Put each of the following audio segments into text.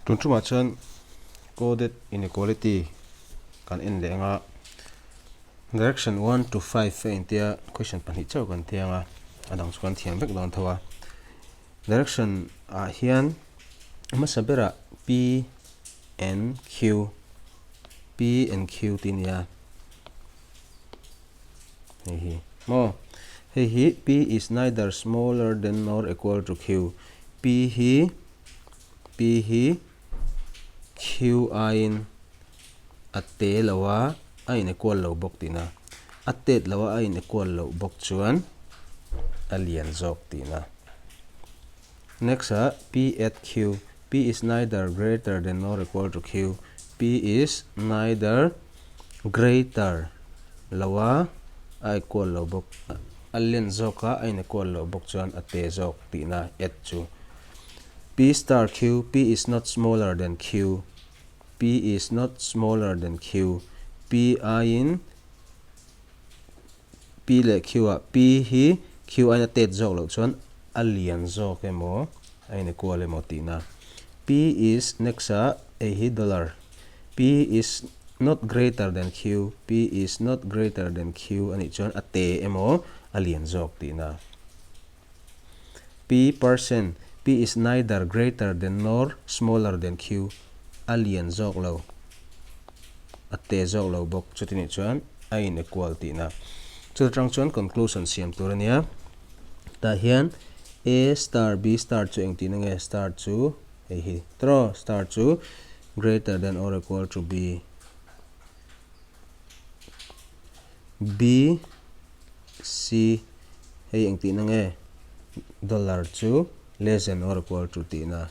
Tun tumah chuan coded inequality kan en leh anga direction 1 to 5 a intia question pahnih chauh kan ti anga a dang chu kan thiam vek dawn tho a. Direction ah hian hmasa berah P N Q, P and Q tih a ni a, hei hi maw hei hi P is neither smaller than nor equal to Q, P hi P hi Q aiin a te lo a, a in equal lo bawk tihna. A tet lo a, a in equal loh bawk chuan a lian zawk tihna. Next ah P at Q, P is neither greater than nor equal to Q, P is neither greater lo a, a equal lo bawk, a lian zawk a, a in equal loh bawk chuan a te zawk tihna at chu. P star Q, P is not smaller than Q, P is not smaller than Q, P aiin P leh Q ah P hi Q aiin a tet zawk loh chuan a lian zawk emaw a in equal emaw tihna. P is next ah hei hi dollar, P is not greater than Q, P is not greater than Q anih chuan a te emaw a lian zawk tihna. P percent, P is neither greater than nor smaller than Q, a lian zawk lo, a te zawk lo bawk, chuti nih chuan a in equal tihna. Chu atang chuan conclusion siam tur a nia. Tah hian A star B star chu engtihna nge? Star chu hei hi tawh, star chu greater than or equal to B. B, C hei eng tihna nge? Dollar chu less than or equal to tihna.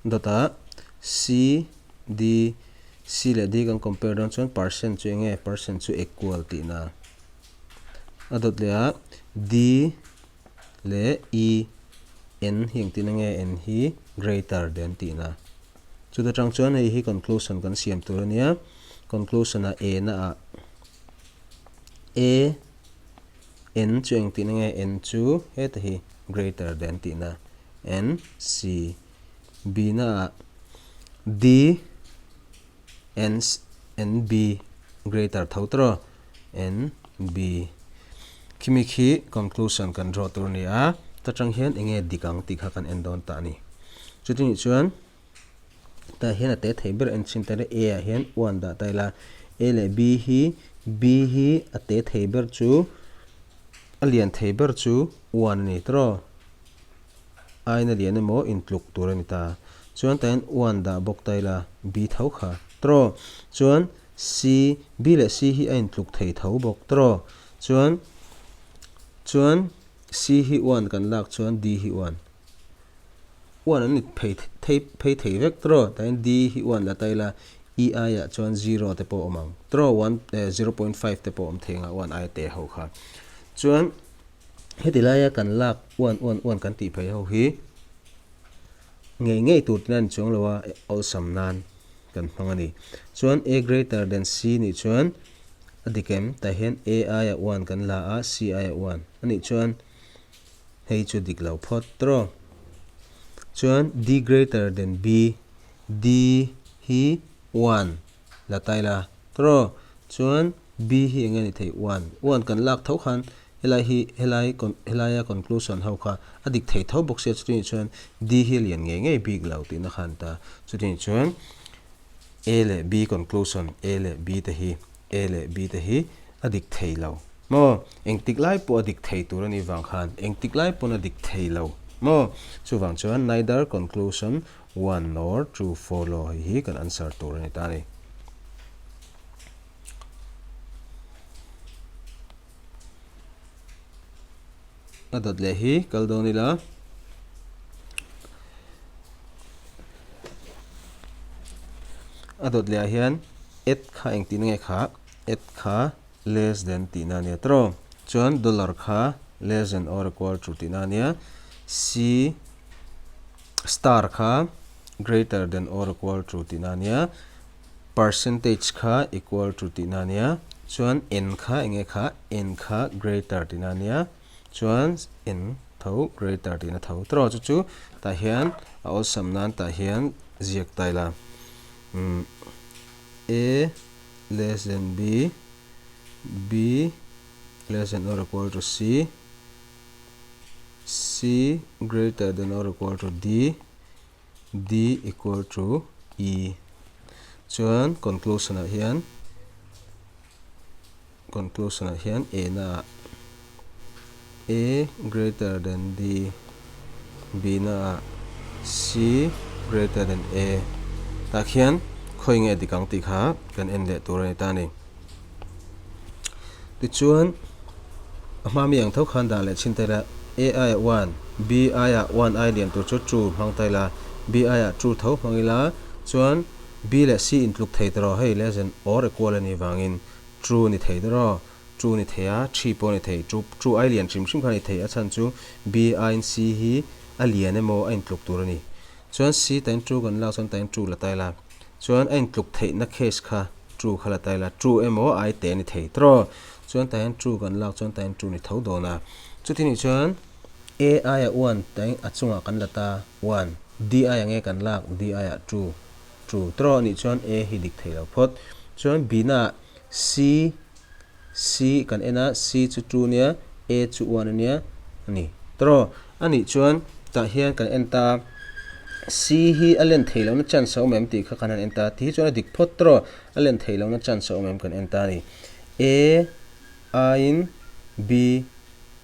Dawtah C, D, C leh D kan compare dawn chuan percent chu eng nge? Percent chu equal tihna. A dawt leh ah D leh E, N hi eng tihna nge? N hi greater than tihna. Chuta tang chuan hei hi conclusion kan siam tur a nia. Conclusion ah E na ah A N chu eng tihna nge? N chu heta hi greater than tihna N C B na ah D N N B greater tho tawh N B khimi khi conclusion kan draw tur a ni a, ta tang hian eng nge dik ang tih kha kan en dawn ta a ni. Chuti nih chuan tah hian a te thei ber en chhin ta ila A ah hian one dah ta ila A leh B hi B hi a te thei ber chu a lian thei ber chu one a ni tawh ain a lian emaw intluk tur a ni ta chuan tah hian one dah bawk ta ila B tho kha tawh chuan C B leh C hi a intluk thei tho bawk tawh chuan chuan C hi one kan lak chuan D hi one. One an ni phei thei phei thei vek tawh tain D hi one la ta ila E aiah chuan zero te pawh a awm ang tawh one eh 0.5 te pawh a awm thei ang a one aia te ho kha chuan heti laia kan lak one one one kan tih phei ho hi ngei ngei tur tina ni chuang lo a awlsam nan kan hmang a ni chuan A greater than C nih chuan a dik em tah hian A aiah one kan la a C aiah one a nih chuan Hei chu dik lo phawt tawh. Chuan D greater than B, D hi one la ta ila tawh. Chuan B hi eng nge ni thei one, one kan lak tho khan helai hi helai helaia conclusion ho kha a dik thei tho bawk sia chutih chuan D hi a lian ngei ngei bik lo tihna khan ta. Chutih chuan A leh B conclusion A leh B te hi A leh B te hi a dik thei lo. Maw? Engtik lai pawh a dik thei tur a nih vang khan engtik lai pawn a dik thei lo maw? Chuvang chuan neither conclusion one nor two follow hei hi kan answer tur a ni ta a ni. A dawt leh hi kal dawn ila. A dawt leh ah hian at kha engtin nge kha? At kha less than tihna a nia tawh. Chuan dollar kha less than or equal to tihna a nia. C star kha greater than or equal to tihna a nia. Percentage kha equal to tihna a nia. Chuan n kha eng nge kha? N kha greater tihna a nia. Chuan n tho greater tihna tho tawh. Chu chu tah hian a awlsam nan tah hian. ziak ta ila umm A less than B, B less than or equal to C, C greater than or equal to D, D equal to E. Chuan conclusion ah hian conclusion ah hian A na ah A greater than D, B na ah C greater than A tah khian khawi nge dik ang tih kha kan en leh tur a ni ta a ni. Tichuan a hma mi ang tho khan dah leh chhin ta ila A aiah one, B aiah one ai lian tur chu two hmang ta ila B aiah two tho hmang ila chuan B leh C intluk thei ta rawh hei less than or equal a nih vangin true ni thei ta rawh. True ni thei a, three pawh ni thei. True, true ai lian hrim hrim kha ni thei. A chhan chu B aiin C hi a lian emaw a intluk tur a ni. Chuan C tain true kan lak chuan tain true la ta ila. Chuan a intluk theihna case kha true kha la ta ila. True emaw ai te ni thei tawh. Chuan tain true kan lak chuan tain true ni tho dawn a. Chuti nih chuan A aia one tain a chungah kan la ta one. D aia nge kan lak D aia true, true tawh nih chuan A hi dik thei lo phawt. Chuan B naah C, C kan en a, C chu two ania, A chu one ania a ni. Tawh a nih chuan tah hian kan en ta C hi a len theih lohna chance a awm em tih kha kan han en ta. Ti hi chuan a dik phawt tawh a len theih lohna chance a awm em kan en ta a ni. A aiin B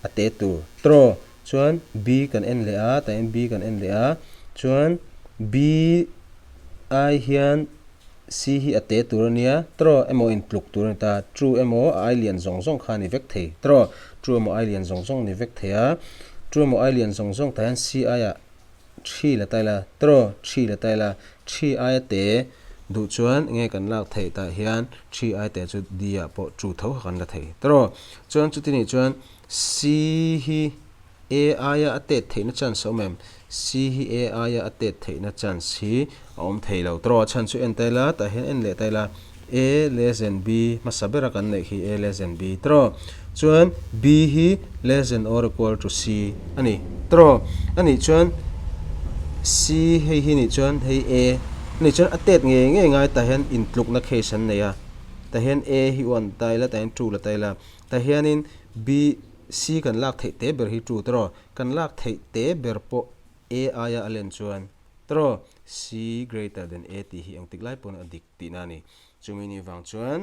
a te tur tawh chuan B kan en leh a, tah hian B kan en leh a, chuan B ai hian C hi a te tur a nia, trawh emaw intluk tur a ni ta, true emaw a ai lian zawng zawng kha a ni vek thei, trawh, true emaw ai lian zawng zawng a ni vek thei a, true emaw ai lian zawng zawng tah hian C aiah thi la ta ila, trawh, thi la ta ila, thi aia te duh chuan enge kan lak theih tah hian thi ai te chu D ah pawh true tho kha kan la thei, trawh, chuan chuti nih chuan C hi. A aia a tet theihna chance a awm em? C hi A aia a tet theihna chance hi a awm thei lo. Tawh a chhan chu en ta ila, tah hian en leh ta ila, A less than B hmasa bera kan neih khi A less than B tawh. Chuan B hi less than or equal to C a ni tawh. A nih chuan C hei hi nih chuan hei A a nih chuan a tet ngei ngei ngai tah hian intlukna case an nei a. Tah hian A hi one ta ila, tah hian two la ta ila. Tah hianin B C kan lak theih te ber hi true tawh, kan lak theih te ber pawh A aia a len chuan tawh C greater than A tih hi engtik lai pawn a dik tihna a ni. Chumi nih vang chuan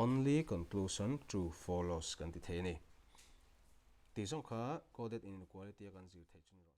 only conclusion true follows kan ti thei a ni. Tih zawng kha coded inequality a kan zir theih chu ni rawh.